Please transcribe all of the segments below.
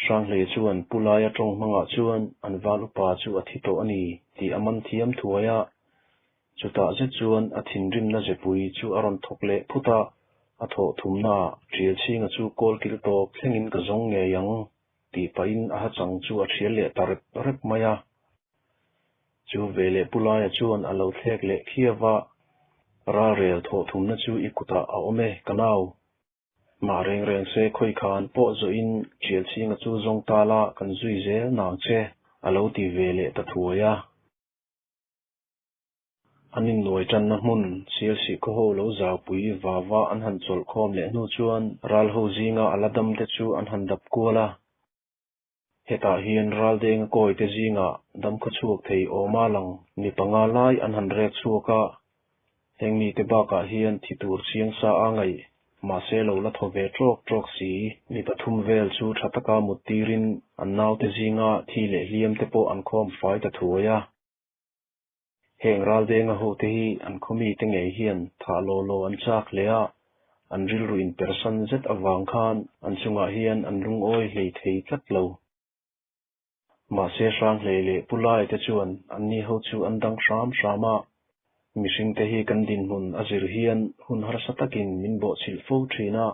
Hranghlei chuan Pu Laia tawng hmangah chuan an val upa chu a thi tawh a ni tih a man thiam thuai a. Chutah zet chuan a thinrimna zepui chu a rawn thawk leh phut a, a thawh thumnaah Ṭial chhinga chu kawl kil tawp thlengin ka zawng ngei ang tih pahin a hachang chu a ṭhial leh ta rep rep mai a. Chu veleh Pu Laia chuan a lo thlek leh khiau a, Ralrel thawh thumna chu i kutah a awm e, ka nau. Mah reng reng se khawi khan pawh zawhin Ṭial chhinga chu zawng ta la kan zui zel nang che, a lo ti ve leh ta thuai a. An innuai tanna hmun Sialsih khaw ho lo zaupui vava an han chawlh khawm leh hnu chuan ral ho zinga a la dam te chu an han dap kual a. Hetah hian Raldenga kawi te zingah dam khaw chhuak thei awma lang mi panga lai an han rek chhuak a. Heng mite bakah hian thi tur chiang sa a ngaih mahse lo la thaw ve tawk tawk si. Mi pathum vel chu tha taka mut tirin an naute zinga thi leh hliam te pawh an khawm fai ta thuai a. Heng Raldenga hote hi an khawmite ngei hian thah law law an chak hle a, an rilru inpersan zet avang khan an chungah hian an lungawi hlei thei tlat lo. Mahse Hranghlei leh Pu Lai te chuan anni ho chu an dang hram hram a, mihringte hi kan dinhmun a zir hian hun harsa takin min bawhchhilh fo thin a,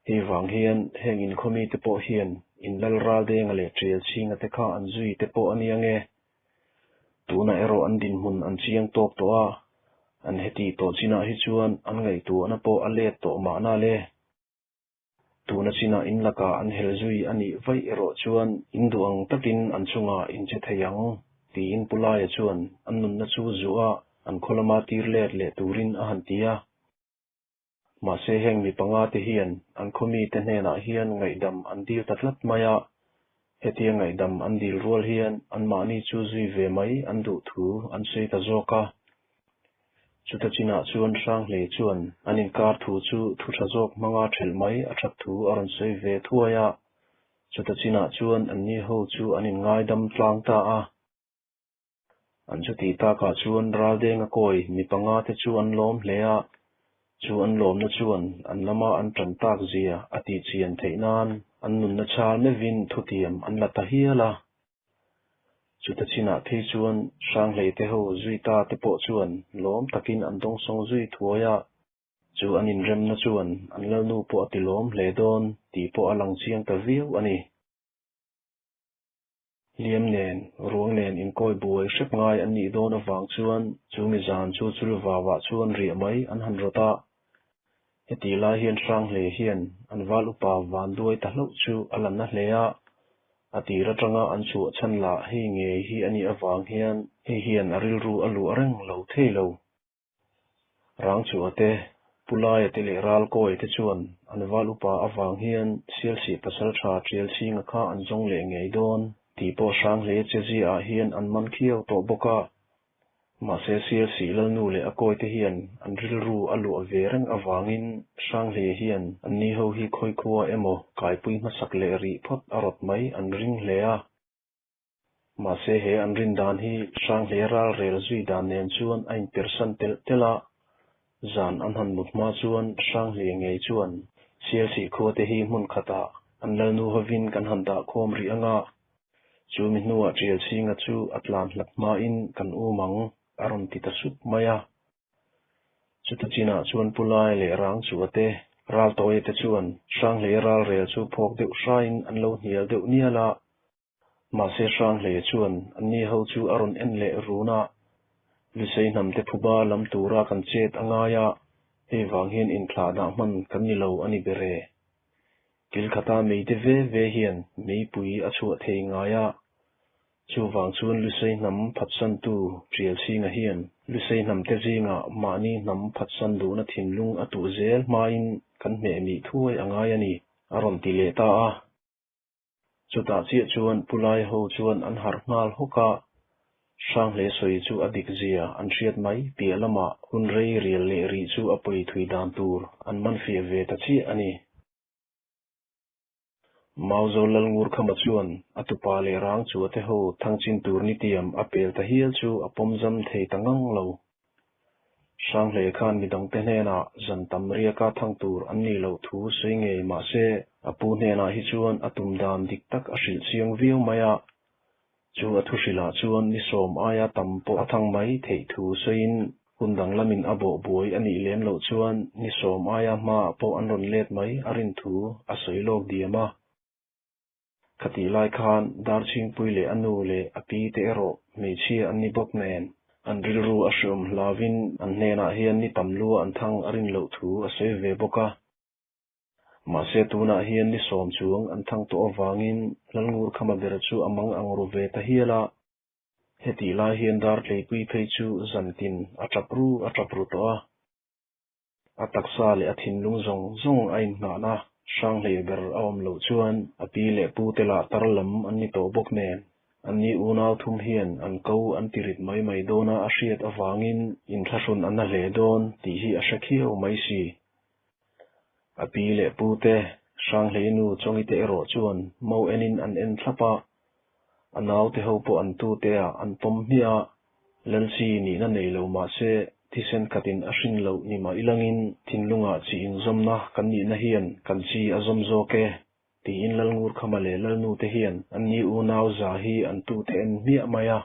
hei vang hian heng inkhawmite pawh hian inlal Raldenga leh Ṭialchhinga te kha an zui te pawh a nia nge. Tunah erawh an dinhmun an chiang tawk tawh a, an heti tawh chinah hi chuan an ngaihtuahna pawh a let tawh mahna le. Tuna chinah in lakah an hel zui a nih vaih erawh chuan in duh ang takin an chungah in che thei ang, tiin Pu Laia chuan an nunna chu zuh a, an khaw lama tir let leh turin a han ti a. Mahse heng mi panga te hian an khaw mite hnenah hian ngaihdam an dil ta tlat mai a, hetia ngaihdam an dil rual hian anmahni chu zui ve mai an duh thu an sawi ta zawk a. Chuta chinah chuan Hranghlei chuan an inkar thu chu thu tha zawk hmanga thelh mai a that thu a rawn sawi ve thuai a, chuta chinah chuan anni ho chu an inngaidam tlang ta a. An chuti takah chuan Raldenga kawi mi panga te chu an lawm hle a, chu an lawmna chuan an lama an tan tak zia a tihchian theih nan an nunna chhal meuhin thutiam an la ta hial a. Chuta chinah phei chuan Hranghlei te ho zui ta te pawh chuan lawm takin an dawngsawng zui thuai a, chu an inremna chuan an lalnu pawh a ti lawm hle dawn tih pawh a lang chiang ta viau a ni. Hliam nen, ruang nen inkawi buai hrep ngai an nih dawn avang chuan chu mizan chu chulvauah chuan riah mai an han rawt a. Heti lai hian Hranghlei hian an val upa van duai ta hlauh chu a la na hle a, a tir atanga an chhuah chhan lah hei ngei hi a nih avang hian hei hian a rilru a luah reng lo thei lo. Rang chhuah te, Pu Laia te leh Ralkawi te chuan an val upa avang hian Sialsih pasaltha Ṭialchhinga kha an zawng leh ngei dawn tih pawh Hranghlei chezia ah hian an man khiau tawh bawk a. Mahse Sialsih Lalnu leh a kawi te hian an rilru a luah ve reng avangin Hranghlei hian anni ho hi khawikhua emaw kaipui hmasak leh rih phawt a rawt mai an ring hle a. Mahse he an rin dan hi Hranghlei ral rel zui dan nen chuan a inpersan telh telh a, zan an han mut hma chuan Hranghlei ngei chuan Sialsih khua te hi hmun khatah an lalnu hovin kan han dah khawm rih anga, chu mi hnuah Ṭialchhinga chu a tlan hlat hmain kan um ang a rawn ti ta sup mai a. Chuta chinah chuan Pu Lai leh Rang Chua te, Raltawia te chuan Hranghlei ral rel chu phawk deuh hraiin an lo hnial deuh nial a, Mahse Hranghleia chuan anni ho chu a rawn en leh run a, Lusei hnamte phuba lam tura kan chet a ngai a, hei vang hian inthlah dah hman kan ni lo a ni ber e. Kil khata meite ve ve hian meipui a chhuah thei ngai a, chuvang chuan Lusei hnam phatsantu Ṭialchhinga hian Lusei hnamte zingah mahni hnam phatsan duhna thinlung a tuh zel hmain kan hmehmih thuai a ngai a ni, a rawn ti leh ta a. Chutah chiah chuan Pu Lai ho chuan an harh nghal hawk a, Hranghle sawi chu a dik zia an hriat mai piah lamah hun rei rial leh rih chu a pawi thui dan tur an man fiah ve ta chiah a ni. Mauzo Lalngurkhama chuan a tupa leh rang chu a te ho thangchin tur nitiam a pel ta hial chu a pawm zam thei ta ngang lo. Hranghle khan midangte hnenah zan tam riaka thang tur an nih loh thu sawi ngei mahse. A pu hnenah hi chuan a tum dan dik tak a hrilh chiang viau mai a, chu a thuhrilhah chuan ni sawm aia tam pawh a thang mai theih thu sawiin hun danglamin a bawh buai a nih lem loh chuan ni sawm aia hmaah pawh an rawn let mai a rin thu a sawi lawk diam a. Khatih lai khan Darchhingpui leh a nu leh a pi te erawh hmeichhia an ni bawk nen, an rilru a hreawm hlauvin an hnenah hian ni tam lua an thang a rin loh thu a sawi ve bawk a. Mahse tunah hian ni sawm chuang an thang tawh avangin Lalngurkhama ber chu a mang ang ru ve ta hial a. Hetih lai hian Dartleipui phei chu zantin a tap ru a tap ru tawh a. A taksa leh a thinlung zawng zawng a inngahna hrang hlei ber a awm loh chuan a pi leh pu te lah tar lam an ni tawh bawk nen, anni unau thum hian an ko an ti rit mai mai dawna a hriat avangin inthlahrun a na hle dawn tih hi a hre khiau mai si. A pi leh pu te, Hranghlei nu Chawngite erawh chuan mo enin an en thlap a, a naute ho pawh an tute ah an pawm hmiah a, Lalsi nihna nei lo mah se thisen khatin a hrin loh ni mah ilangin thinlungah chi inzawmna kan nihna hian kan chi a zawm zawk e tiin Lalngurkhama leh Lalnute hian anni unau za hi an tute en hmiah mai a.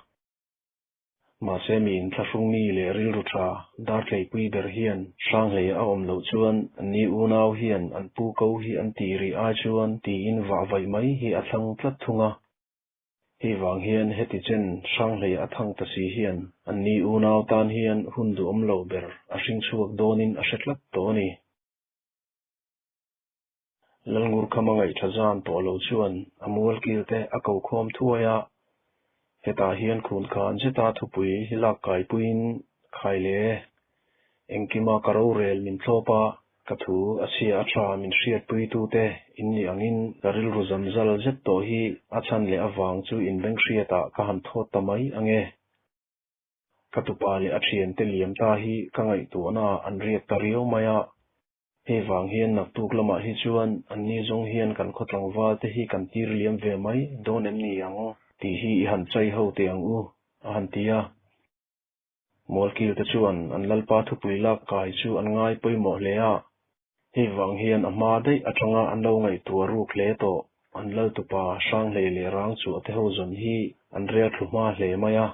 Mahse mi inthlahrung mi leh rilru tha Dartleipui ber hian Hranghlei a awm loh chuan anni unau hian an pu ko hi an tih rih ai chuan tiin vah vaih mai hi a thlang tlat thung a. Hei vang hian heti chen Hranghlei a thang ta si hian anni unau tan hian hun duhawm lo ber a hring chhuak dawnin a hre tlat tawh a ni. Lalngurkhama ngaihṭha zan tawh lo chuan a mualkil te a ko khawm thuai a, hetah hian khunkhan zeta thupui hi lak kaipuiin khai le. Engkima ka rorel min thlawp a, ka thu a chhia a ṭha min hriatpuitute in nih angin ka rilru zamzal zet tawh hi a chhan leh avang chu inbeng hriatah ka han thawt ta mai ang e. Ka tupa leh a ṭhiante liam ta hi ka ngaihtuahnaah an riak ta riau mai a, Hei vang hian naktuk lamah hi chuan anni zawng hian kan khaw tlangval te hi kan tir liam ve mai dawn em ni ang tih hi i han chai ho teh ang u, a han ti a. Mualkil te chuan an lalpa thupui lak kai chu an ngai pawimawh hle a. Hei vang hian a hma daih atanga an lo ngaihtuah ruk hle tawh an laltupa Hranghlei leh Rangchhuah te ho zawn hi an rel thlu hma hle mai a.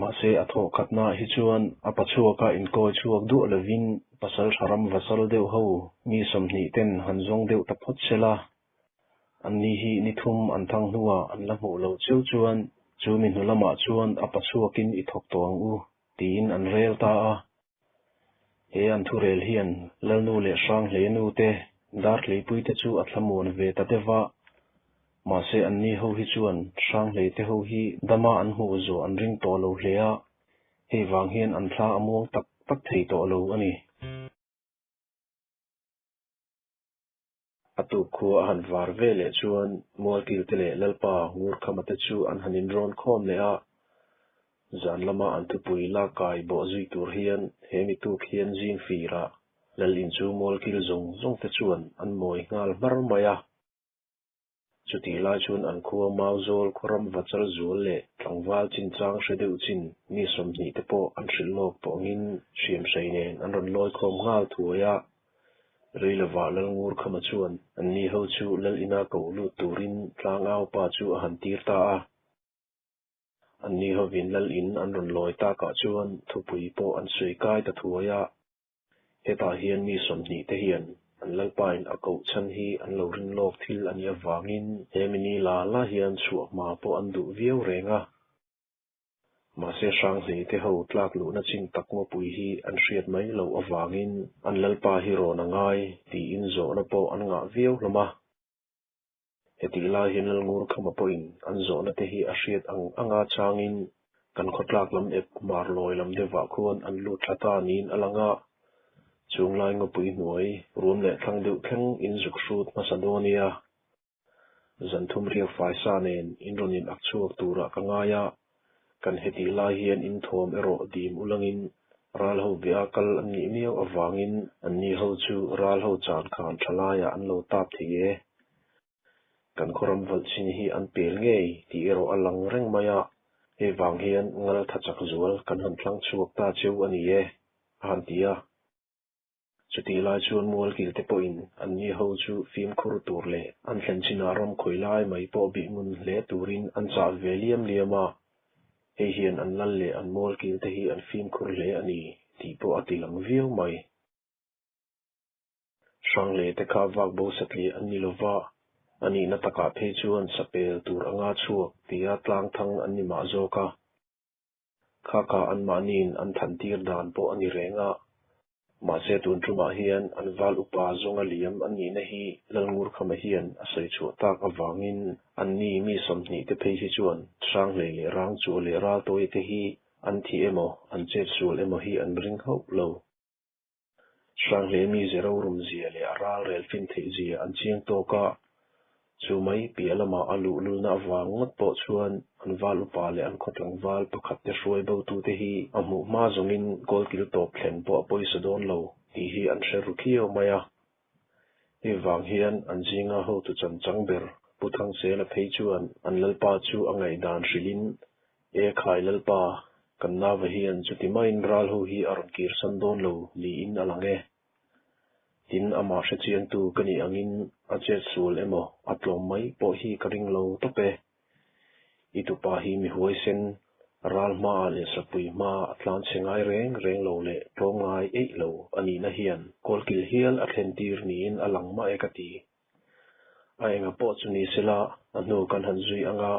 Mahse a thawh khatnaah hi chuan a pachhuaka inkawi chhuak duah lovin pasal tha ram vasal deuh ho mi 20 ten han zawng deuh ta phawt se la. Anni hi ni thum an thang hnuah an la hmuh loh cheu chuan chu mi hnu lamah chuan a pachhuakin i thawk tawh ang u tiin an rel ta a. He an thurel hian Lalnu leh Hranghlei-nu te Dartleipui te chu a thlamuan ve ta deuh va, mahse anni ho hi chuan Hranghlei te ho hi dama an hmuh zawh an ring tawh lo hle a, hei vang hian an thla a muang tak tak thei tawh lo a ni. A tuk khua a han var ve leh chuan Mualkil te leh Lalpa Ngurkhama te chu an han inrawn khawm leh a, zan lama an thupui lak kai bawh zui tur hian he mi tuk hian zing firah Lal in chu Mualkil zawng zawng te chuan an mawi nghal hmar mai a. Chutih lai chuan an khua Mauzawl khawram vachal zual leh tlangval chinchang hre deuh chin mi 20 te pawh an hrilh lawk tawh angin hriamhrei nen an rawn lawi khawm nghal thuai a. Reilovah Lalngurkhama chuan anni ho chu Lal ina ko lut turin tlangau pa chu a han tir ta a. Anni hovin Lal in an rawn lawi takah chuan thupui pawh an sawi kai ta thuai a. Hetah hian mi 20 te hian an lalpain a koh chhan hi an lo rin lawk thil a nih avangin he mini la la hian chhuah hma pawh an duh viau reng a. Mahse Hranghlei te ho tlak luhna chin tak ngawpui hi an hriat mai loh avangin an lalpa hi rawn a ngai tiin zawhna pawh an ngah viau hlawm a. Hetih lai hian Lalngurkhama pawhin an zawhna te hi a hriat ang anga changin kan khawtlak lam ep mar lawi lam deuhah khuan an lut thla ta niin a lang a. Chung lai ngawpui hnuai ruam leh thlang deuh thleng in zuk hrut hmasa dawn nia. Zan thum riak faisa nen in rawn in ak chhuak turah ka ngai a, kan hetih lai hian in thawm erawh dim ulangin ral ho bia kal an nih miau avangin anni ho chu ral ho chan khan tha laiah an lo tap thei e. Kan khawram valh chin hi an pel ngei tih erawh a lang reng mai a, hei vang hian ngal tha chak zual kan han thlang chhuak ta cheu a ni e, a han ti a. Chutih lai chuan Mualkil te pawhin anni ho chu fimkhur tur leh an thlen chinah ram khawi lai mai pawh bih ngun hle turin an chah ve liam liam a. Hei hian an lal leh an Mualkil te hi an fimkhur hle a ni tih pawh a ti lang viau mai. Hrangleh te kha vak bo satliah an ni lova, a nihna takah phei chuan sapel tur anga chhuak tia tlang thang an ni mah zawk a. Khaka anmahniin an than tir dan pawh a ni reng a. Mahse tun tumah hian an val upa zawnga liam an nihna hi Lalngurkhama hian a sawi chhuah tak avangin anni mi 20 te phei hi chuan Hrangleh leh Rangchua leh Raltawia te hi an thi emaw an chet sual emaw hi an ring hauh lo. Hrangleh mi ze rorum zia leh a ral rel fin theih zia an chiang tawk a, chu mai piah lamah a luhlulna avang ngawt pawh chuan an val upa leh an khaw tlangval pakhat te hruai botute hi a hmuh hma zawngin kawlkil tawp thlen pawh a pawisa dawn lo tih hi an hre ru khiau mai a. Hei vang hian an zinga hotu chanchang ber Pu Thangsela phei chuan an lalpa chu a ngaihdan hrilhin, E khai lalpa, kan nava hian chuti maiin ral ho hi a rawn kirsan dawn lo niin a lang e. Tin, amah hrechiangtu ka nih angin a chet sual emaw a tlawm mai pawh hi ka ring lo tawp e. I tupa hi mi huaisen, ral hmaah leh sapui hmaah a tlan chhe ngai reng reng lo leh tlawm ngai eih lo a nihna hian kawlkil hial a thlen tir niin a lang mah e ka ti. A enga pawh chu ni sela a hnu kan han zui anga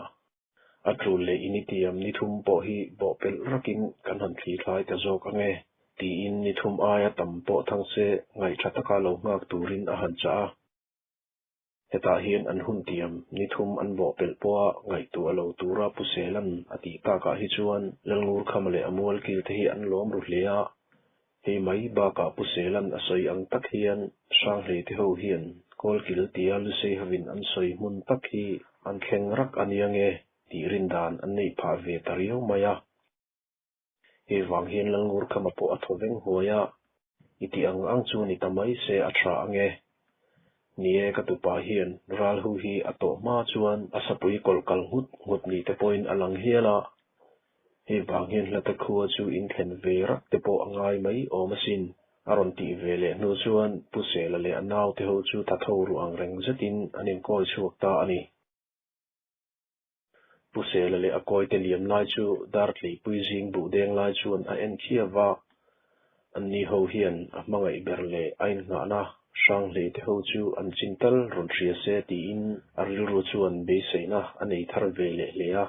a tul leh in i tiam ni thum pawh hi bawhpelh rakin kan han thli thlai ta zawk ange tiin ni thum aia tam pawh thang se ngaihṭha taka lo nghak turin a han chah a. Hetah hian an hun tiam ni thum an bawhpelh pawha ngaihtuah lo tura Pu Selan a tih takah hi chuan Lalngurkhama leh a mualkil te hi an lawm ru hle a. Hei mai bakah Pu Selan a sawi ang tak hian Hranghlei te ho hian Kawlkil tia Lusei hovin an sawi hmun tak hi an thleng rak a nia nge tih rindan an neih phah ve ta riau mai a. Hei vang hian Lalngurkhama pawh a thaw veng huai a, i tih ang ang chu ni ta mai se a tha ang e. Ni e, ka tupa hian ral hu hi a tawh hma chuan a sapui kawlh kal nghut nghut ni te pawhin a lang hial a. Hei vang hian hlata khua chu in thlen ve rak te pawh a ngai mai awm asin. A rawn tih ve leh hnu chuan Pu Sela leh a naute ho chu thatho ruh ang reng zetin an inkawi chhuak ta a ni. Pu Sela leh a kawite liam lai chu Dartleipui zing buh deng lai chuan a en khiau va, anni ho hian a hmangaih ber leh a innghahna Hranghlei te ho chu an chin tal rawn hria se tiin a rilru chuan beiseina a nei thar ve leh hle a.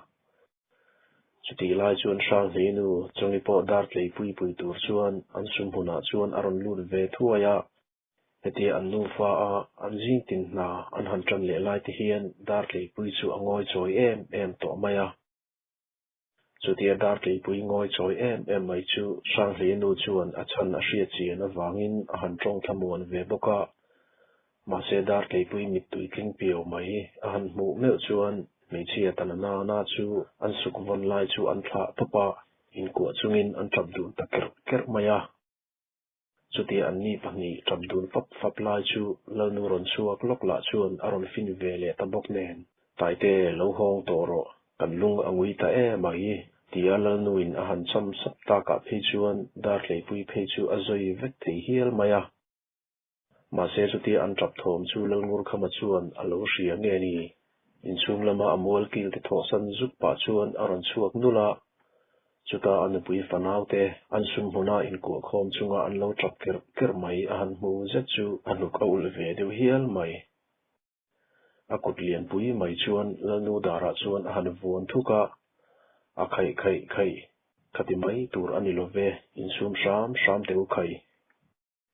Chutih lai chuan Hranghlei nu Chawngi pawh Dartleipui pui tur chuan an sumhmunah chuan a rawn lut ve thuai a. Hetia an nufa a an zing tin hna an han tan leh lai te hian Dartleipui chu a ngawi chawi em em tawh mai a. Chutia Dartleipui ngawi chawi em em mai chu Hranghlei nu chuan a chhan a hriat chian avangin a han tawng thlamuan ve bawk a. Mahse Dartleipui mittui tling piau mai a han hmuh meuh chuan hmeichhia ta na na na chu an suk vawn lai chu an thlah tawp a, inkuah chungin an tap dun ta kerh kerh mai a. Chutia anni pahnih tap dun fap fap lai chu Lalnu rawn chhuak lawk lah chuan a rawn fin ve leh ta bawk nen. Taite, lo hawng tawh rawh, kan lung a ngui ta em a i, tia Lalnuin a han cham sap takah phei chuan Dartleipui phei chu a zawi vek thei hial mai a. Mahse chutia an tap thawm chu Lalngurkhama chuan a lo hria nge ni? Inchhung lama a mual kil te thawhsan zuk pah chuan a rawn chhuak nulh a, chutah a nupui fanau te an sum hmuna inkuah khawm chunga an lo tap kerh kerh mai a han hmu zet chu a hnuk a ulh ve deuh hial mai. A kut lianpui mai chuan Lalnu darah chuan a han vuan thuk a, a khaih khaih khaih, khati mai tur a ni lo ve, insum hram hram teh u khai.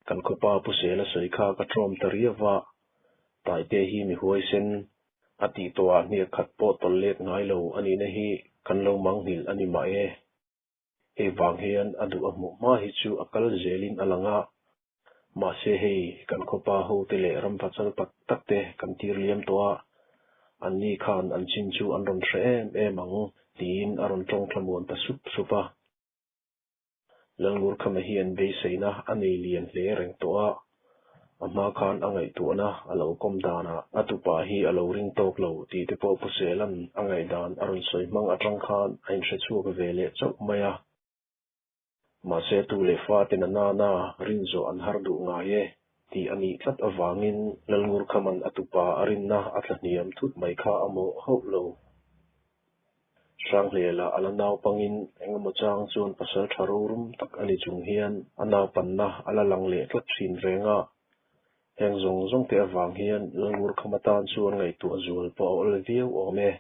Kan khawpa Pu Sela sawi kha ka tlawm ta riau va, Taite hi mi huaisen a tih tawhah hniak khat pawh tawlh let ngai lo a nihna hi kan lo mangnghilh a ni mah e. Hei vang hian a duh a hmuh hma hi chu a kal zelin a lang a, mahse hei kan khawpa hote leh ramva chal tak tak te kan tir liam tawh a, anni khan an chin chu an rawn hre em em ang tiin a rawn tawng thlamuan ta sup sup a. Lalngurkhama hian beiseina a nei lian hle reng tawh a, a hma khan a ngaihtuahna a lo kawm danah a tupa hi a lo ring tawk lo tih te pawh Pu Sela'n a ngaihdan a rawn sawi hmang atang khan a inhre chhuak ve leh chauh mai a. Mahse tu leh fate na nana rin zawh an har duh ngai e tih a nih tlat avangin Lalngurkhaman a tupa a rinna a tla hniam thut mai kha a mawh hauh lo. Hranghlela a la naupangin engemaw chang chuan pasal tha rorum tak a ni chung hian a naupanna a la lang leh tlat thin reng a. Heng zawng zawng te avang hian Lalngurkhama tan chuan ngaihtuah zual pawh a awl viau awm e.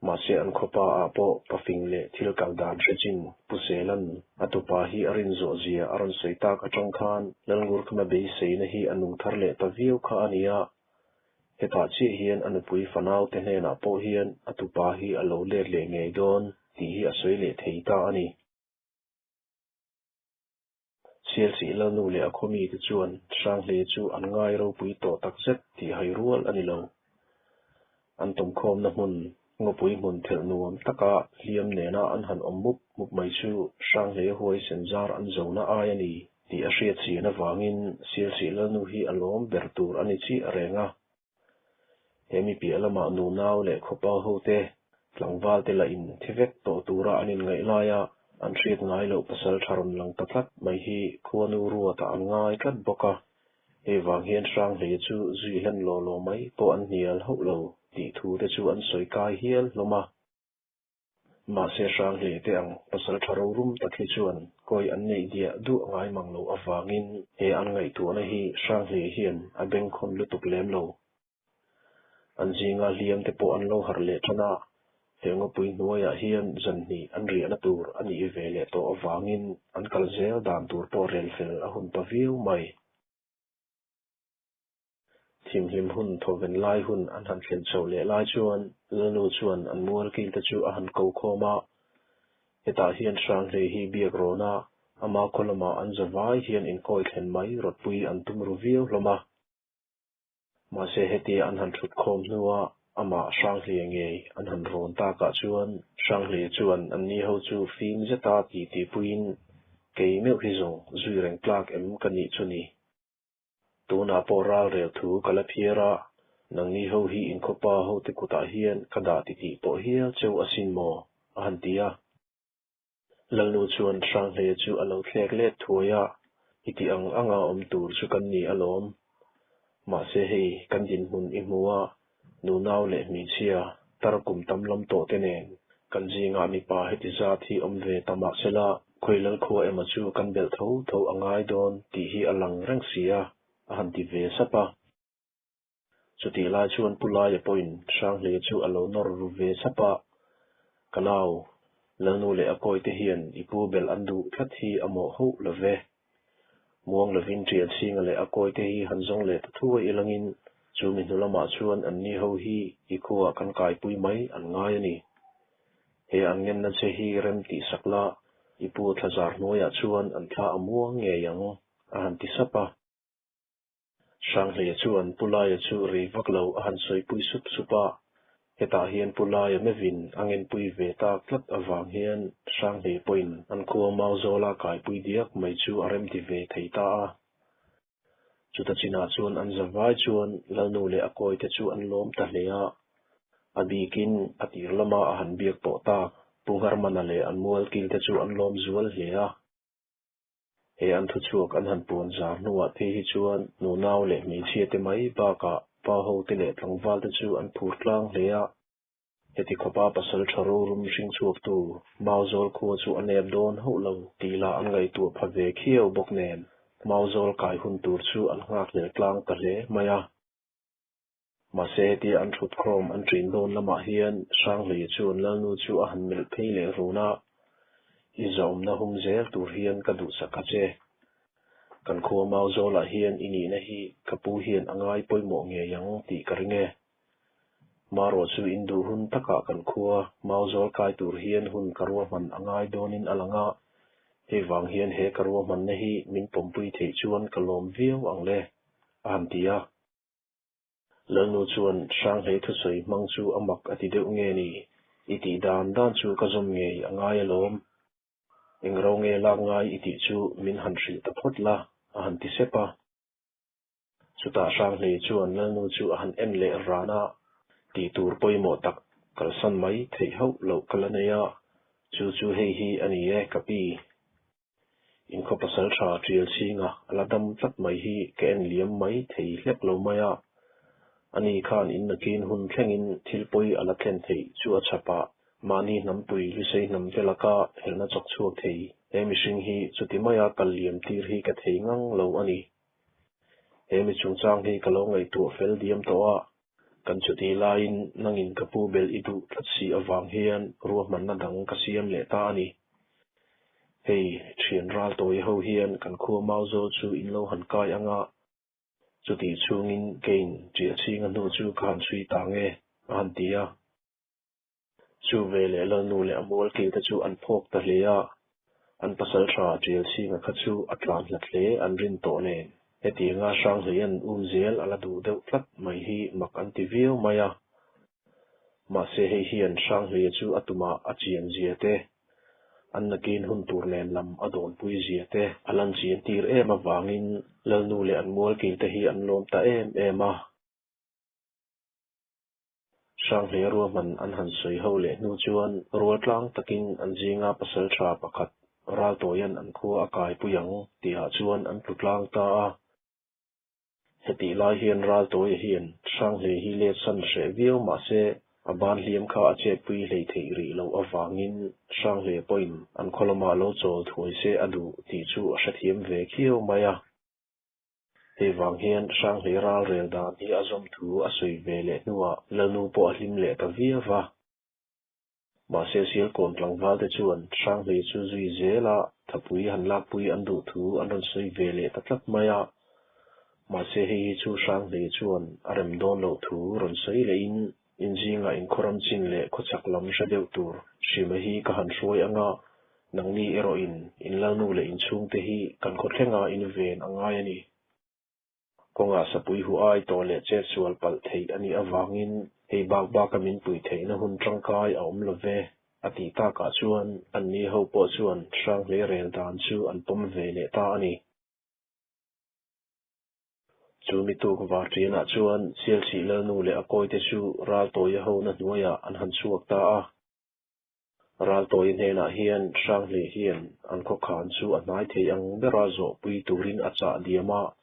Mahse an khawpa ah pawh pafing leh thil kal dan hre chin Pu Selan a tupa hi a rin zawh zia a rawn sawi tak atang khan Lalngurkhama beiseina hi a nung thar leh ta viau kha a nia. Hetah chiah hian a nupui fanaute hnenah pawh hian a tupa hi a lo let leh ngei dawn tih hi a sawi leh thei ta a ni. Sialsih Lalnu leh a khaw mite chuan Hranghle chu an ngai ropui tawh takzet tih hai rual a ni lo. An tawmkhawmna hmun, ngawpui hmun thelh nuam taka hliam nena an han awm mup mup mai chu Hranghle huaisen zar an zona ai a ni tih a hriat chian avangin Sialsih Lalnu hi a lawm ber tur a ni chiah reng a. He mi piah lamah nunau leh khawpa hote, tlangvalte lah in thi vek tawh tura an inngaih laia an hriat ngai loh pasal tha rawn lang ta tlat mai hi khuanu ruatah an ngai tlat bawk a. Hei vang hian Hranghleia chu zui hlen law law mai pawh an hnial hauh lo tih thu te chu an sawi kai hial hlawm a. Mahse Hranghleia te ang pasal tha rorum tak hi chuan kawi an neih diah duah ngai mang loh avangin he an ngaihtuahna hi Hranghleia hian a bengkhawn lutuk lem lo. An zinga hliam te pawh an lo harh leh tan a, he ngawpui hnuaiah hian zan hnih an riahna tur a nih ve leh tawh avangin an kal zel dan tur pawh rel fel a hun ta viau mai. Thimhlim hun thawven lai hun an han thlen chhoh leh lai chuan Lalnu chuan an mual kil te chu a han ko khawm a, hetah hian Hranghlei hi biak rawn a, ama khaw lamah an zavai hian inkawi thlen mai rawtpui an tum ru viau hlawm a. Mahse hetia an han thut khawm hnua amah Hranghleia ngei an han rawn takah chuan Hranghleia chuan anni ho chu fim zeta ti tihpuiin kei meuh hi zawng zui reng tlak em ka nih chu ni. Tunah pawh ralrel thu ka la phiar a, nangni ho hi inkhawpa hote kutah hian ka dah titih tawh hial cheu asin maw? a han ti a. Lalnu chuan Hranghleia chu a lo thlek let thuai a, I tih ang anga awm tur chu kan ni alawm. Mahse hei kan dinhmun i hmu a, nunau leh hmeichhia tar kum tam lam tawh te nen kan zingah mipa heti zat hi awm ve ta mahsela khawi lalkhua emaw chu kan belh tho tho a ngai dawn tih hi a lang reng si a, a han ti ve sap a. Chutih lai chuan Pu Laia pawhin Hranghleia chu a lo nawr ru ve sap a, Ka nau, Lalnu leh a kawite hian i pu belh an duh tlat hi a mawh hauh lo ve. Muang lovin Ṭialchhinga leh a kawite hi han zawng leh ta thuai ilangin chu mi hnu lamah chuan anni ho hi i khuaah kan kaipui mai an ngai a ni. He an ngenna che hi rem tih sak la, i pu thlazar hnuaiah chuan an thla a muang ngei ang, a han ti sap a. Hranghleia chuan Pu Laia chu rei vak lo a han sawipui sup sup a, hetah hian Pu Laia mevin a ngenpui ve tak tlat avang hian Hranghleia pawhin an khua Mauzawla kaipui diak mai chu a remti ve thei ta a. Chuta chinah chuan an zavai chuan Lalnu leh a kawite chu an lawm ta hle a, a bikin a tir lama a han biak pawh tak Pu Ngharmana leh an mualkilte chu an lawm zual hle a. He an thuchhuak an han puan zar hnuah phei hi chuan nunau leh hmeichhia te mai bakah pa ho te leh tlangval te chu an phur tlang hle a. Heti khawpa pasal tha rorum hring chhuaktu Mauzawl khua chu a nep dawn hauh lo tih lah an ngaihtuah pha ve khiau bawk nen Mauzawl kai hun tur chu an nghakhlel tlang ta hle mai a. Mahse hetia an thut khawm an ṭin dawn lamah hian Hranghleia chuan Lalnu chu a han melh phei leh run a, I zawmna hum zel tur hian ka duhsak a che. Kan khua Mauzawlah hian i nihna hi ka pu hian a ngai pawimawh ngei ang tih ka ring e. Marawh chu in duh hun takah kan khua Mauzawl kai tur hian hun ka ruahman a ngai dawnin a lang a, hei vang hian he ka ruahmanna hi min pawmpui theih chuan ka lawm viau ang le, a han ti a. Lalnu chuan Hranghei thusawi hmang chu a mak a ti deuh nge ni? I tih dan dan chu ka zawm ngei a ngai alawm. Eng ro nge lak ngai i tih chu min han hrilh ta phawt la, a han ti sep a. Chutah Hranghei chuan Lalnu chu a han en leh ran a, tih tur pawimawh tak kalsan mai theih hauh loh ka la nei a, chu chu hei hi a ni e ka pi. In khaw pasalṭha ṭial chhinga a la dam tlat mai hi ka en liam mai thei hlek lo mai a. Ani khan in nakin hun thlengin thil pawi a la thlen theih chu a chhap a, mahni hnampui Lusei hnam te laka helna chawk chhuak thei he mihring hi chuti maia kal liam tir hi ka thei ngang lo a ni. He mi chungchang hi ka lo ngaihtuah fel diam tawh a, kan chutih laiin nangin ka pu belh i duh tlat si avang hian ruahmanna dang ka siam leh ta a ni. Hei, thian ral tawi ho hian kan khua Mauzawl chu in lo han kai ang a, chutih chhungin keiin Ṭiahchhinga hnu chu ka han chhui ta nge, a han ti a. Chu ve leh Lalnu leh a mualkil te chu an phawk ta hle a, an pasalṭha Ṭialchhinga kha chu a tlan hlat hle an rin tawh nen. Hetianga Hranghleia'n um zel a la duh deuh tlat mai hi mak an ti viau mai a. Mahse hei hian Hranghleia chu a tumah a chian zia te, an nakin hun tur nen lam a dawnpui zia te a lan chian tir em avangin Lalnu leh an mualkil te hi an lawm ta em em a. Hranghleia ruahman an han sawi ho leh hnu chuan rual tlang takin an zinga pasalṭha pakhat Raltawia'n an khua a kaipui ang tihah chuan an tlu tlang ta a. Hetih lai hian Raltawia hian Hranghlei hi let san hreh viau mah se a ban hliam kha a chetpui hlei theih rih loh avangin Hranghlei pawhin an khaw lamah lo chawl thuai se a duh tih chu a hrethiam ve khiau mai a. Hei vang hian Hranghlei ral rel dan hi a zawm thu a sawi ve leh hnuah Lalnu pawh a hlim leh ta viau va. Mahse Sialkawn tlangval te chuan Hranghlei chu zui zel a, thapui han lakpui an duh thu an rawn sawi ve leh ta tlat mai a. Mahse hei hi chu Hranghlei chuan a rem dawn loh thu rawn sawi lehin inzingah inkhawram chin leh khawchhak lam hre deuh tur Hrima hi ka han hruai ang a, nangni erawhin in Lalnu leh inchhungte hi kan khawthlenga in ven a ngai a ni. Kawngah sapui hu ai tawh leh chet sual palh theih a nih avangin hei bak baka min puih theihna hun tangkai a awm lo ve, a tih takah chuan anni ho pawh chuan Hranghlei rel dan chu an pawm ve leh ta a ni. Chu mi tuk Varṭianah chuan Sialsih Lalnu leh a kawite chu Raltawia hona hnuaiah an han chhuak ta a. Raltawia hnenah hian Hranghlei hian an khawkhan chu a hnai thei ang bera zawhpui turin a chah diam a,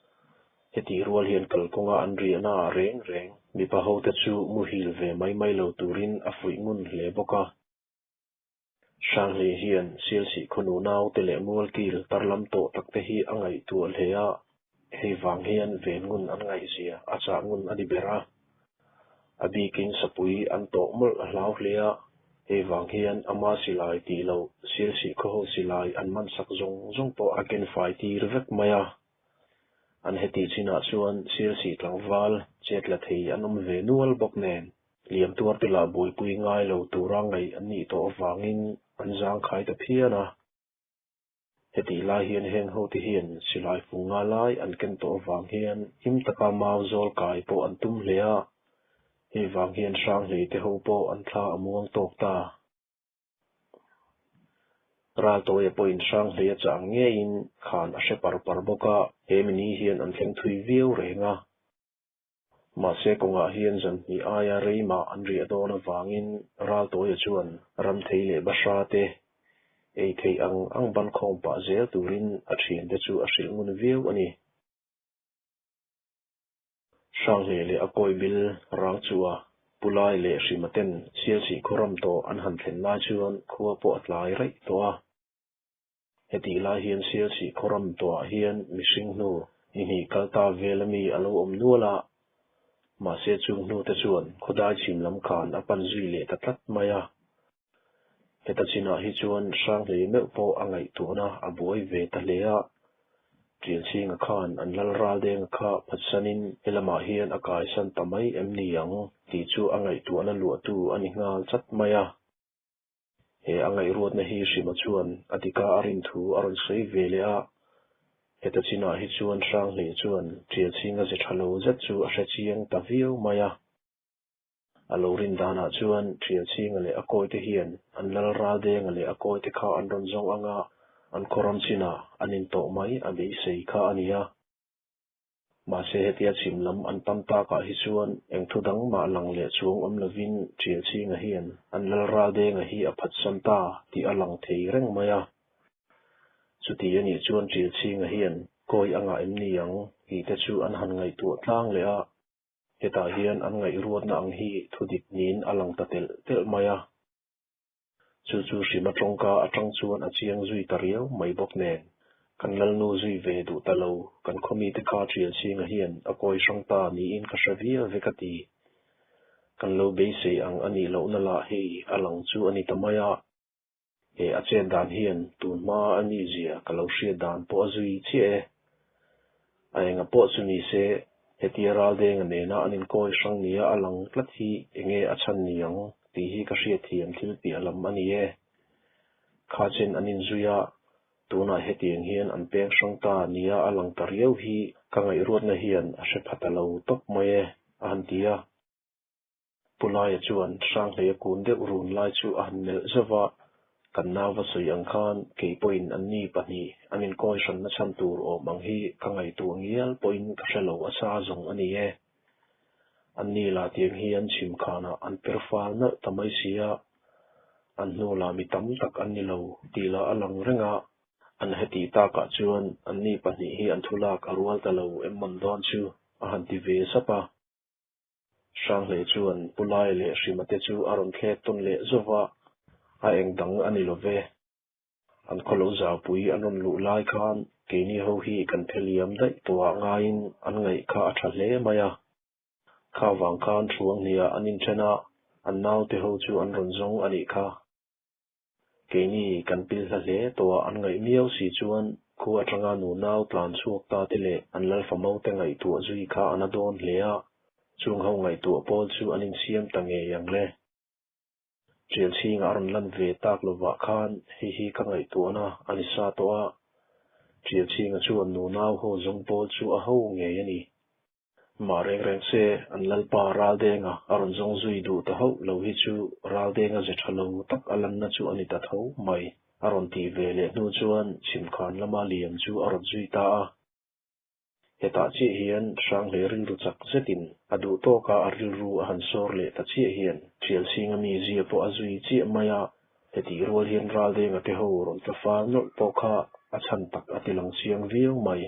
hetih rual hian kalkawnga an riahna ah reng reng mipa hote chu muhil ve mai mai lo turin a fuih ngun hle bawk a. Hranghlei hian Sialsih khawnu naute leh Mualkil tarlam tawh takte hi a ngaihtuah hle a, hei vang hian ven ngun an ngaihzia a chah ngun a ni ber a. A bikin sapui an tawh mawlh a hlau hle a, hei vang hian ama silai tih loh Sialsih khawho silai an man sak zawng zawng pawh a ken fai tir vek mai a. An hetih chinah chuan Sialsih tlangval chet la thei an awm ve nual bawk nen. Liam tuarte lah buaipui ngai lo tura ngaih an nih tawh avangin an zangkhai ta phian a. Hetih lai hian heng hote hian silai fung nga lai an ken tawh avang hian him taka mau zawl kai pawh an tum hle a, hei vang hian Hranghlei te ho pawh an thla a muang tawk ta. Raltawia pawhin Hranghlei a chah ang ngeiin khan a hre par par bawk a, he mini hian an thleng thui viau reng a. Mahse kawngah hian zan hnih aia rei mah an riah dawn avangin Raltawia chuan Ramthei leh Bahra te ei theih ang ang ban khawm pah zel turin a thiante chu a hrilh ngun viau a ni. Hranghlei leh a kawi bil rang chu a pu lai leh Hrima ten Sialsih khaw ram tawh an han thlen lai chuan khua pawh a tlai raih tawh a. Hetih lai hian Sialsih khaw ram tawhah hian mihring hnu ni hnih kal ta vel ami a lo awm nual a, mahse chung hnu te chuan khawdai chhim lam khan a pan zui leh ta tlat mai a. Heta chinah hi chuan Hranghlei meuh pawh a ngaihtuahna a buai ve ta hle a, Ṭialchhinga khan an lal Raldenga kha phatsanin helamah hian a kaisan ta mai em ni ang tih chu a ngaihtuahna luahtu a ni nghal chat mai a. He a ngaihruatna hi Hrima chuan a dika a rin thu a rawn sawi ve leh a, heta chinah hi chuan Hranghlei chuan Ṭialchhinga ze ṭha lo zet chu a hre chiang ta viau mai a. A lo rin danah chuan Ṭialchhinga leh a kawite hian an lal Raldenga leh a kawite kha an rawn zawng ang a, an khawram chinah an intawh mai a beisei kha a ni a. Mahse hetia chhim lam an pan takah hi chuan eng thu dang mah lang leh chuang awm lovin Ṭialchhinga hian an lal Raldenga hi a phatsan ta tih a lang thei reng mai a. Chuti a nih chuan Ṭilchhinga hian kawi a ngah em ni ang tih te chu an han ngaihtuah tlang leh a. Hetah hian an ngaihruatna ang hi thudik niin a lang ta telh telh mai a. Chu chu Hrima tawngka atang chuan a chiang zui ta riau mai bawk nen, kan Lalnu zui ve duh ta lo, kan khawmite kha Ṭialchhinga hian a kawi hrang ta niin ka hre viau ve ka ti. Kan lo beisei ang a nih lohna lah hei a lang chu a ni ta mai a. He a chet dan hian tun hma a nih zia ka lo hriat dan pawh a zui chiah e. A enga pawh chu ni se, hetia Raldenga nena an inkawi hrang nia a lang tlat hi enge a chhan ni ang tih hi ka hriatthiam thil piah lam a ni e. Kha chen an inzui a, tunah hetiang hian an peng hrang ta nia a lang ta riau hi ka ngaihruatna hian a hre pha ta lo tawp mai e, a han ti a. Pu Laia chuan Hranghleia kun deuh run lai chu a han melh zauh a, Kan nauva sawi ang khan kei pawhin anni pahnih an inkawi hranna chhan tur awm ang hi ka ngaihtuah ngial pawhin ka hre lo a sa zawng a ni e. Anni lah tiang hi an chhim khanah an per fal nalh ta mai si a, an hnu lah mi tam tak an ni lo tih lah a lang reng a, an heti takah chuan anni pahnih hi an thulak a rual ta lo em mawn dawn chu a han ti ve sap a. Hranghleih chuan Pu Lai leh Hrima te chu a rawn thlek tawn leh zauh va, a eng dang a ni lo ve. An khawlo zaupui an rawn luh lai khan keini ho hi kan phe liam daih tawhah ngaiin an ngaih kha a tha hle mai a. Kha vang khan thuang hniah an inthen a, an naute ho chu an rawn zawng a nih kha. Keini kan pil hla hle tawhah an ngaih miau si chuan khu atanga nunau tlan chhuak ta te leh an lalfamo te ngaihtuah zui kha a na dawn hle a, chung ho ngaihtuah pawl chu an insiam ta ngei ang le. Ṭialchhinga a rawn lan ve tak lovah khan hei hi ka ngaihtuahna a ni sa tawh a, Ṭialchhinga chuan nunau ho zawng pawl chu a ho ngei a ni. Mah reng reng se, an Lalpa Raldenga a rawn zawng zui duh ta hauh lo hi chu Raldenga ze tha lo tak a lanna chu a ni ta tho mai. A rawn tih ve leh hnu chuan chhimkhan lama liam chu a rawn zui ta a. Hetah chiah hian Hranghleih rilru chak zetin a duh tawka a rilru a han sawr leh ta chiah hian Thialchhinga mizia pawh a zui chiah mai a, hetih rual hian Raldenga te ho rawn tla fal nawlh pawh kha a chhan tak a ti lang chiang viau mai.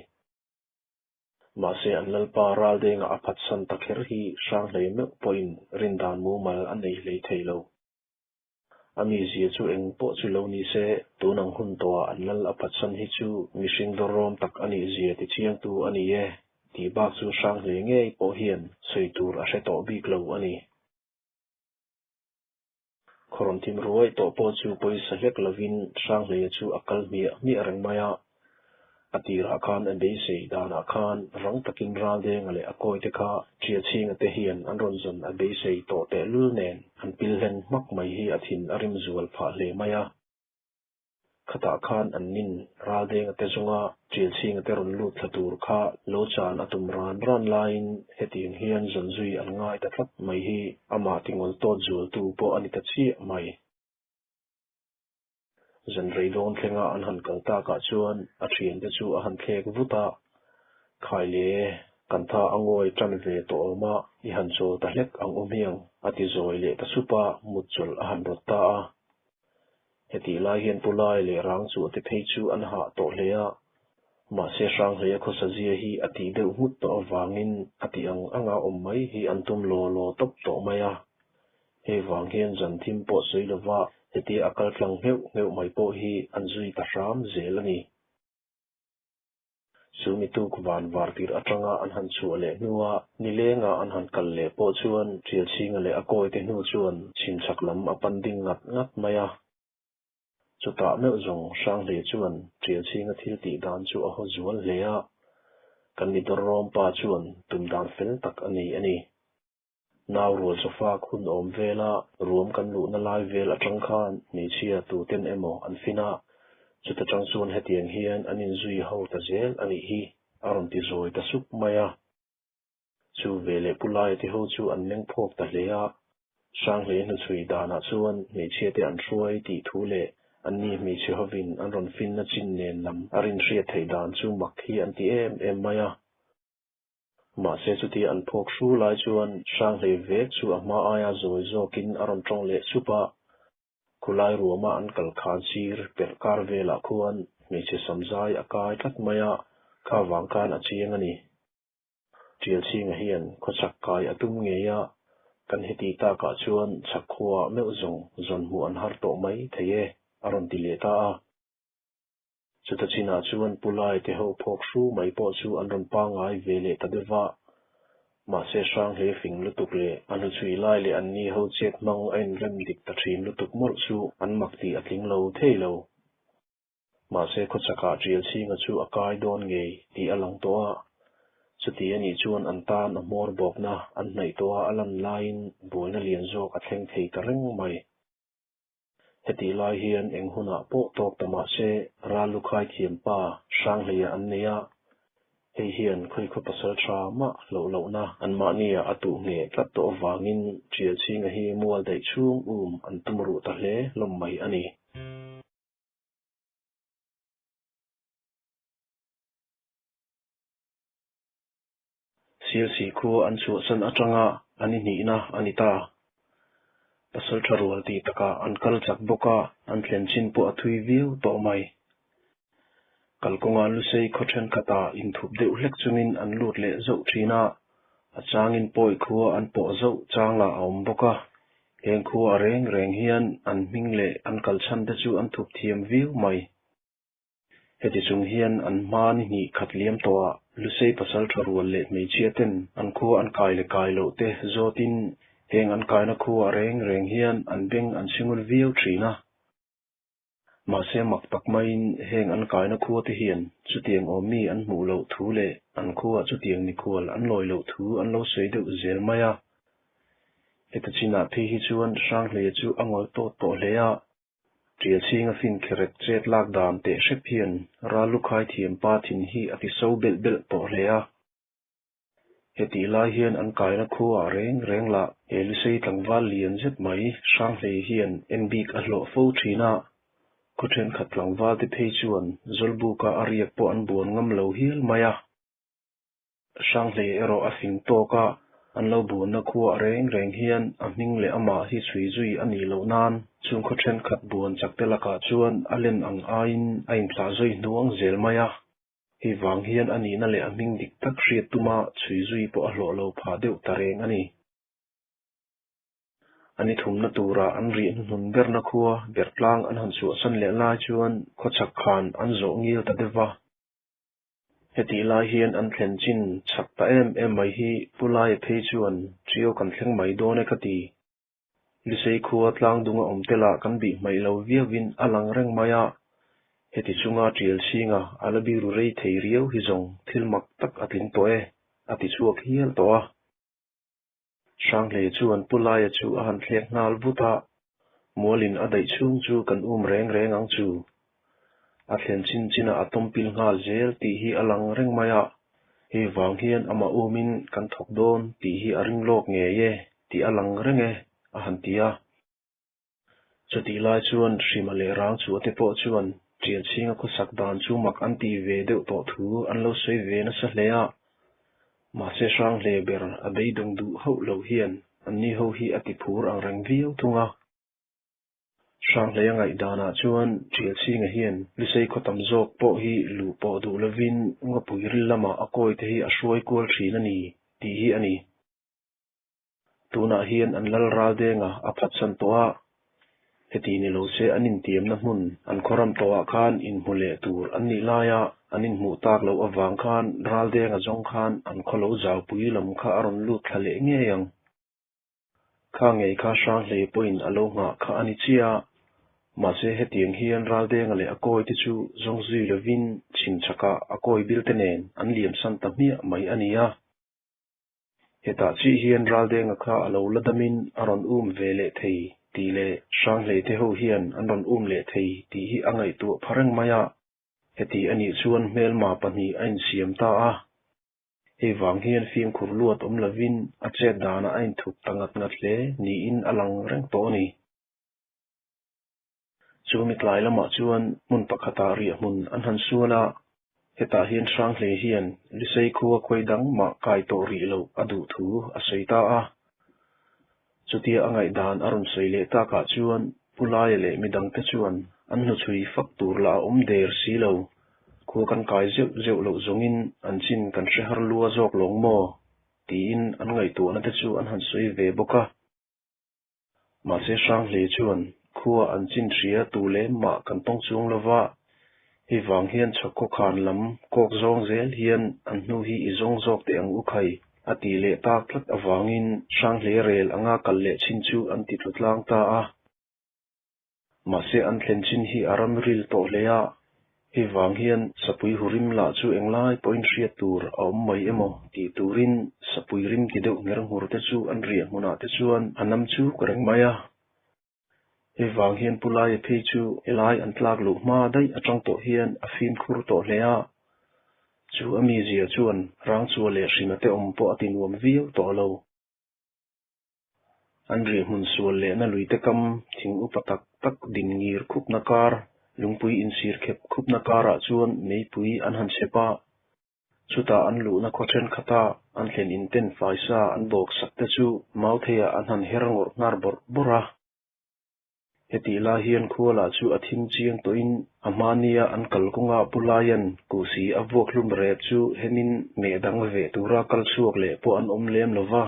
Mahse an Lalpa Raldenga a phatsan ta kher hi Hranghlei meuh pawhin rindan mumal a nei hlei thei lo. A mizia chu eng pawh chu lo ni se, tun ang hun tawhah an Lal a phatsan hi chu mihring dawrrawm tak a nih zia tichiangtu a ni e, tih bak chu Hranghlei ngei pawh hian sawi tur a hre tawh bik lo a ni. Khawrawn thim ruai tawh pawh chu pawisa hlek lovin Hranghleia chu a kal hmiah hmiah reng mai a. A tirah khan a beisei danah khan rang takin Raldenga leh a kawite kha Ṭialchhinga te hian an rawn zawn a beisei tawh tehlul nen an pil hlen hmak mai hi a thin a rim zual phah hle mai a. Khatah khan an nin Raldenga te zawnga Ṭialchhinga te rawn lut thla tur kha lo chan a tum ran ran laiin hetiang hian zawn zui an ngai ta tlat mai hi amah tingawl tawt zualtu pawh a ni ta chiah mai. Zan rei dawn thlenga an han kal takah chuan a ṭhiante chu a han thlek vut a, Khai le, kan tha a ngawi ṭan ve tawh awm a, i han chawl ta hlek ang u hmiang, a ti zawi leh ta sup a, mut chawlh a han rawt ta a. Hetih lai hian Pu Lai leh Rang chu te phei chu an hah tawh hle a, mahse Hranghleia khawsa zia hi a tih deuh nghut tawh avangin a tih ang anga awm mai hi an tum law law tawp tawh mai a. Hei vang hian zan thim pawh sawi lova hetia a kal tlang ngheuh ngheuh mai pawh hi an zui ta hram zel a ni. Chu mi tuk van var tir atanga an han chhuah leh hnua nilenga an han kal leh pawh chuan Ṭialchhinga leh a kawite hnu chuan chhimchhak lam a pan ding ngat ngat mai a. Chutah meuh zawng Hranghleia chuan Ṭialchhinga thil tih dan chu a haw zual hle a, kan mi dawrrawm pa chuan tum dan fel tak a nei a ni. Nau rual chawfak hun awm vela ruam kan luhna lai vel atang khan hmeichhia tuten emaw an fin a, chuta tang chuan hetiang hian an inzui ho ta zel a nih hi, a rawn ti zawi ta sup mai a. Chu veleh Pu Laia te ho chu an meng phawk ta hle a, Hranghleia hnuchhui danah chuan hmeichhia te an hruai tih thu leh anni hmeichhe hovin an rawn finna chin nen lam a rinhriat theih dan chu mak hi an ti em em mai a. Mahse chutia an phawk hru lai chuan Hranghleih vek chu a hma aia zawi zawkin a rawn tawng leh sup a. Khulai ruama an kal khan sir perh kar velah khuan Hmeichhe samzai a kai tlat mai a, kha vang khan a chiang a ni. Tialchhinga hian khawchhak kai a tum ngei a, kan heti takah chuan chhak khuaah meuh zawng zawn hmuh an har tawh mai thei e, a rawn ti leh ta a. Chuta chinah chuan Pu Lai te ho phawk hru mai pawh chu an rawn pangngai ve leh ta deuh va. Mahse Hranghlei fing lutuk leh a hnuchhui lai leh anni ho chet hmang a inrem dik ta thin lutuk mawlh chu an mak tih a tling lo thei lo. Mahse khawchhakah Tialchhinga chu a kai dawn ngei tih a lang tawh a. Chuti a nih chuan an tan a hmawr bawkna an hnaih tawh a a lan laiin buaina lian zawk a thleng thei ta reng mai. Hetih lai hian eng hunah pawh tawk ta mah se ral lukhai thiam pa Hranghleia an nei a, hei hian khawikhaw pasal tha mah hlauh lohna anmahniah a tuh ngheh tlat tawh avangin Tialchhinga hi mual daih chhung um an tum ruh ta hle hlawm mai a ni. Sialsih khua an chhuahsan atanga an ihnihna a ni ta. Pasal tha rual tih takah an kal chak bawk a, an thlen chin pawh a thui viau tawh mai. Kalkawnga Lusei khaw thenkhatah inthup deuh hlek chungin an lut leh zauh thin a, a changin pawi khua an pawh zauh chang lah a awm bawk a. Heng khua a reng reng hian an hming leh an kal chhan te chu an thup thiam viau mai. Heti chung hian an hma ni hnih khat liam tawhah Lusei pasal tha rual leh hmeichhia ten an khua an kai leh kai loh te zawtin heng an kaina khua reng reng hian an beng an singul viau thin a. Mahse mak tak maiin heng an kaina khua te hian chutiang awm mi an hmuh loh thu leh an khuaah chutiang mikhual an lawi loh thu an lo sawi deuh zel mai a. Heta chinah phei hi chuan Hranghleia chu a ngawi tawt tawh hle a. Tialchhinga fin kherek chet lak dan teh hrep hian ral lukhai thiam pa thin hi a ti so belh belh tawh hle a. Hetih lai hian an kaina khuaah reng reng lah he Lusei tlangval lian zet mai Hranghlei hian en bik a hlawh fo thin a. Khaw thenkhat tlangval te phei chuan Zawlbuka a riak pawh an buan ngam lo hial mai a. Hranghlei erawh a fing tawk a, an lo buanna khuaah reng reng hian a hming leh amah hi chhui zui a nih loh nan chhungkhaw thenkhat buan chakte lakah chuan a len ang aiin a inthlah zui hnuang zel mai a. Hei vang hian a nihna leh a hming dik tak hriat tuma chhui zui pawh a hlawh lo phah deuh ta reng a ni. A ni thumna tura an rih hnuhnun berna khua Bertlang an han chhuahsan leh lai chuan khawchhak khan an zawh ngil ta deuh va. Hetih lai hian an thlen chin chak ta em em mai hi Pu Laia phei chuan Trio kan thleng mai dawn e ka ti. Lusei khua tlangdunga awm te lah kan bih hmaih lo viauin a lang reng mai a, heti chunga tial chhinga a la biru rei thei riau hi zawng thil mak tak a tling tawh e, a ti chhuak hial tawh a. Hranghlei chuan Pu Laia chu a han thlek nghal vut a, Mualin a daih chhung chu kan um reng reng ang chu. A thlen chin chinah a tawmpil nghal zel tih hi a lang reng mai a, hei vang hian amah umin kan thawk dawn tih hi a ring lawk ngei e tih a lang reng e, a han ti a. Chutih lai chuan Hrima leh Rangchua te pawh chuan Tialchhinga khawsak dan chu mak an tih ve deuh tawh thu an lo sawi ve nasa hle a. Mahse Hranghle ber a beidawng duh hauh lo hian anni ho hi a ti phur ang reng viau thung a. Hranghlei a ngaihdanah chuan Tialchhinga hian Lusei khaw tam zawk pawh hi luh pawh duh lovin ngawpui ril lamah a kawi te hi a hruai kual thin a ni tih hi a ni. Tunah hian an lal ral denga a phatsan tawh a, heti ni lo se an intiamna hmun an khawram tawhah khan inhmu leh tur an nih laia an inhmuh tak loh avang khan ral denga zawng khan an khaw lo zaupui lam kha a rawn lut thla leh ngei ang. Kha ngei kha Hranghlei pawhin a lo nghah kha a ni chiah a, mahse hetiang hian ral denga leh a kawi te chu zawng zui lovin chhimchhakah a kawi bil te nen an liamsan ta hmiah mai a ni a. Hetah chiah hian Raldenga kha a lo la damin a rawn um ve leh thei tih leh Hranghlei te ho hian an rawn um leh thei tih hi a ngaihtuah pha reng mai a. Heti a nih chuan hmelma pahnih a insiam ta a. Hei vang hian fimkhur luat awm lovin a chet danah a inthup ta ngat ngat hle niin a lang reng tawh a ni. Chu mitlai lamah chuan hmun pakhatah riahhmun an han sual a, hetah hian Hranghlei hian Lusei khua khawi dang mah kai tawh rih loh a duh thu a sawi ta a. Chutia a ngaihdan a rawn sawi leh takah chuan Pu Laia leh midangte chuan. An hnuchhui fak tur lah a awm der si lo. Khua kan kai zeuh zeuh loh zawngin an chin kan hre har lua zawk lawng maw? tiin an ngaihtuahna te chu an han sawi ve bawk a. Mahse Hranghlei chuan khua an chin hria tu lem mah kan tawng chuang lo va, hei vang hian chhawkhaw khan lam kawk zawng zel hian an hnu hi i zawng zawk teh ang u khai a tih leh tak tlat avangin Hranghlei rel anga kal leh chin chu an ti tlu tlang ta a. Mahse an thlen chin hi a ram ril tawh hle a, hei vang hian sapui hu rim lah chu englai pawhin hriat tur a awm mai emaw tih turin sapui rim ti deuh ngher nghur te chu an riah hmunah te chuan a nam chuk reng mai a. Hei vang hian Pu Laia phei chu helai an tlak luh hma daih atang tawh hian a fimkhur tawh hle a, chu a mizia chuan Rangchua leh Hrima te awm pawh a ti nuam viau tawh lo. An riahhmun sual lehna luite kam thing upa tak tak din ngir khupna kar, lungpui insir khep khupna karah chuan meipui an han chhep a. Chutah an luhna khaw thenkhat-a an thlen inten faisa an bawk sak te chu mautheiah an han her ngawrh nghar bawrh bawrh a. Hetih lai hian khualah chu a thim chiang tawhin a hmania an kal kawnga Pu Laian kuhsi a vuak hlum rep chu hemin meh dang veh tura kal chhuak leh pawh an awm lem lo va.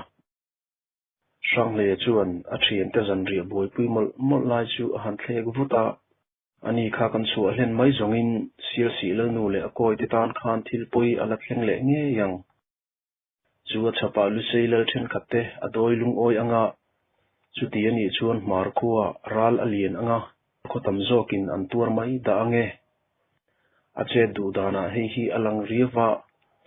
Hranghleia chuan a thiante zanriah buaipui mawlh mawlh lai chu a han thlek vut a, Ani kha kan chhuah hlen mai zawngin Sialsih Lalnu leh a kawite tan khan thil pawi a la thleng leh ngei ang. Chu a chhapah Lusei lal thenkhat te a dawi lungawi anga, chuti a nih chuan hmar khua ral a lian anga khaw tam zawkin an tuar mai dah ange. A chet duh danah hei hi a lang riau va,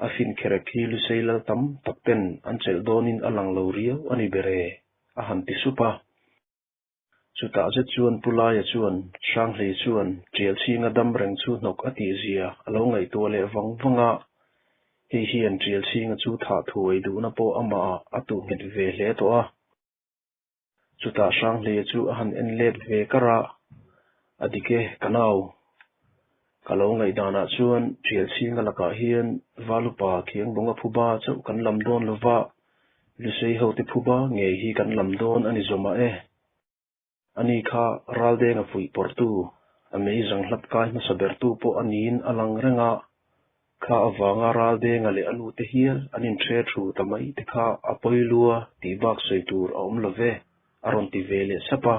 a fin kherek hi Lusei lal tam tak ten an chelh dawnin a lang lo riau a ni ber e, a han ti sup a. Chutah zet chuan Pu Laia chuan Hranghlei chuan Tial chhinga dam reng chu hnawk a tih zia a lo ngaihtuah leh vang vang a, hei hian Tial chhinga chu thah thuai duhna pawh amahah a tuh nghet ve hle tawh a. Chutah Hranghleia chu a han en let ve kar a, A dik e, ka nau. Ka lo ngaihdanah chuan Tialchhinga lakah hian Valupa Khiangbawnga phuba chauh kan lam dawn lo va, Lusei hote phuba ngei hi kan lam dawn a ni zawmah e. Ani kha Raldenga fuih pawrhtu, a mei zanghlap kai hmasa bertu pawh a niin a lang reng a, Kha avanga Raldenga leh a nute hial an inhre thu ta mai te kha a pawi lua tih bak sawi tur a awm lo ve, a rawn ti ve leh sap a.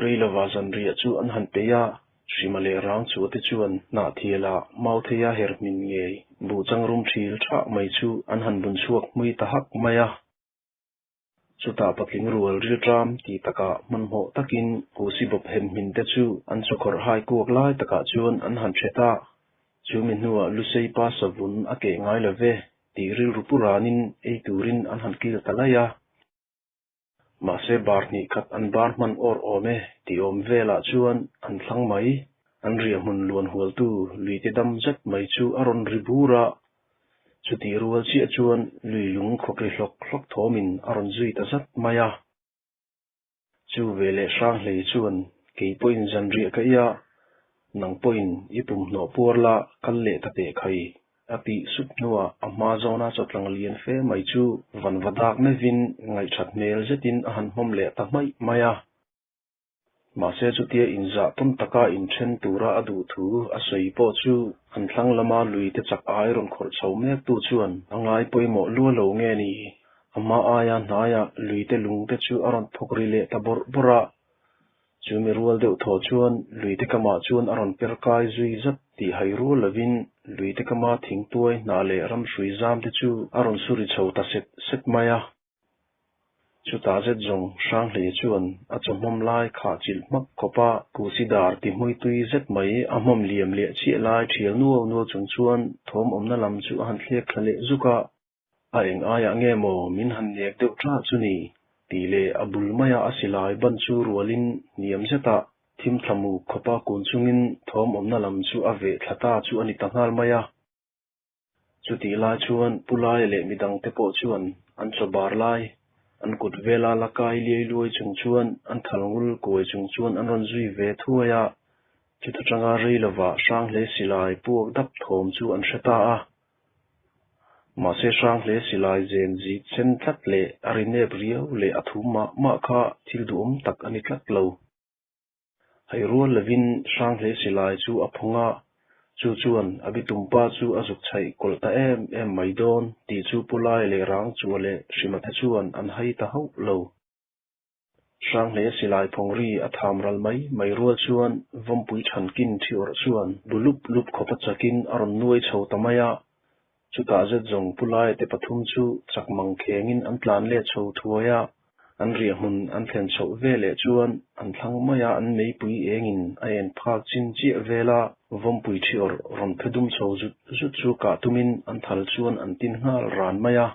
Reilova zanriah chu an han peih a, Hrima leh Rangchua te chuan Hnahthiala Mautheia her hmin ngei buhchang rum thil thah mai chu an han bun chhuak hmui ta hak mai a. Chutah patling rual rilṭam ti takah hmanhmawh takin Kusi bawp hem hmin te chu an chawkhawrh hai kuak lai takah chuan an han ṭhet a, chumi hnuah Lusei pa savun a keh ngai lo ve tih rilru pu ranin ei turin an han kil ta laih a. Mahse bar hnih khat an bar hman awr awm e tih awm velah chuan an thlang mai, an riahhmun luan hualtu luite dam zet mai chu a rawn ri bur a, Chutih rual chiah chuan lui lung khawkri hlawk hlawk thawmin a rawn zui ta zat mai a. Chu veleh Hranghlei chuan kei pawhin zanriah ka ia, nang pawhin i pumhnawh puar la kal leh ta teh khai a tih sup hnuah a hma zawna chawtlang lian fe mai chu vanva dak mevin ngaihthat hmel zetin a han hmawm leh ta hmaih mai a. Mahse chutia inzah tawn taka inthen tura a duh thu a sawi pawh chu an thlang lama lui te chak ai rawn khawrh chho mek tu chuan a ngai pawimawh lua lo nge ni? A hma aia hnaia lui te lung te chu a rawn thawk ri leh ta bawrh bawrh a. Chu mi rual deuh thaw chuan lui te kamah chuan a rawn per kai zui zat tih hai rual lovin lui te kama thingtuai hnah leh ramhrui zam te chu a rawn su ri chho ta set set mai a. Chutah zet zawng Hranghlei chuan a chawhmawm lai khah chilh hmak khawp a, Kusi dar ti hmui tui zet mai a hmawm liam leh chiah lai thial nuau nuau chung chuan thawm awmna lam chu a han thlek thla leh zuk a. A eng aiah nge maw min han nek deuh tah chu ni? tih leh a bul maia a silai ban chu rualin hniam zetah thim thla muk khawpa kun chungin thawm awmna lam chu a veh thla ta chu a ni ta nghal mai a. Chutih lai chuan Pu Laia leh midangte pawh chuan an chaw bar lai, an kut vela la kai liai luai chung chuan an thal ngul kuai chung chuan an rawn zui ve thuai a. Chuta tanga rei lovah Hranghlei silai puak dap thawm chu an hre ta a. Mahse Hranghlei silai zen zit sen tlat leh a ri nep riau leh a thum mah mah kha thil duhawm tak a ni tlat lo. Hai rual lovin Hranghlei silai chu a phawng a, chu chuan a bitumpa chu a zuk chhaih kawlh ta em em mai dawn tih chu Pu Lai leh Rangchua leh Hrimate chuan an hai ta hauh lo. Hranghlei silai phawng ri a tham ral mai mai rual chuan Vawmpui thankin thi awrh chuan bu lup lup khawpa chakin a rawn nuai chho ta mai a, Chutah zet zawng Pu Laia te pathum chu chak mang khengin an tlan let chho thuai a, an riah hmun an thlen chhoh ve leh chuan an thlang mai a, an meipui engin a en phak chin chiah vel a, vawmpui thi awrh rawn phe dum chho zut zut chu kah tumin an thal chuan an tin nghal ran mai a.